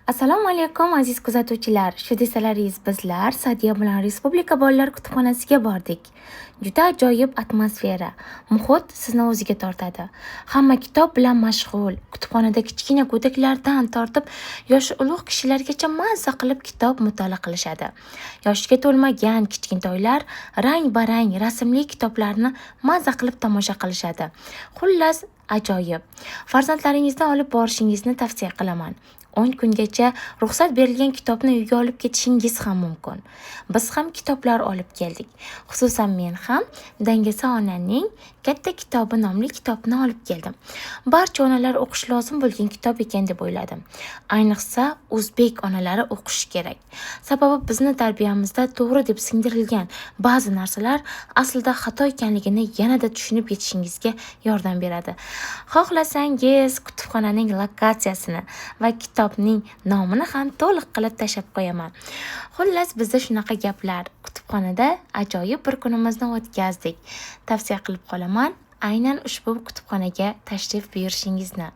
Assalomu alaykum, aziz kuzatuvchilar. Shu desalaringiz, bizlar Sa'diya bilan Respublika bolalar kutubxonasiga bordik. Juda ajoyib atmosfera. Muhit sizni o'ziga tortadi. Hamma kitob bilan mashg'ul. Kutubxonada kichkina go'daklardan tortib yoshi ulug' kishilargacha mazza qilib kitob mutolaa qilishadi. Yoshiga to'lmagan kichkintoylar rang-barang rasmli kitoblarni mazza qilib tomosha qilishadi. Xullas, ajoyib. Farzandlaringizni olib borishingizni tavsiya qilaman. 10 kungacha ruxsat berilgan kitobni uyga olib ketishingiz ham mumkin. Biz ham kitoblar olib keldik. Xususan, men ham Dangasa onaning katta kitobi nomli kitobni olib keldim. Barcha onalar o'qishi lozim bo'lgan kitob ekan deb o'yladim. Ayniqsa, o'zbek onalari o'qishi kerak. Sababi bizni tarbiyamizda to'g'ri deb singdirilgan ba'zi narsalar aslida xato ekanligini yanada tushunib yetishingizga yordam beradi. Xohlasangiz, kutubxonaning lokatsiyasini va kitobning nomini ham to'liq qilib tashlab qo'yaman. Xullas, bizda shunaqa gaplar. Kutubxonada ajoyib bir kunimizni o'tkazdik. Tavsiya qilib qolaman, aynan ushbu kutubxonaga tashrif buyurishingizni.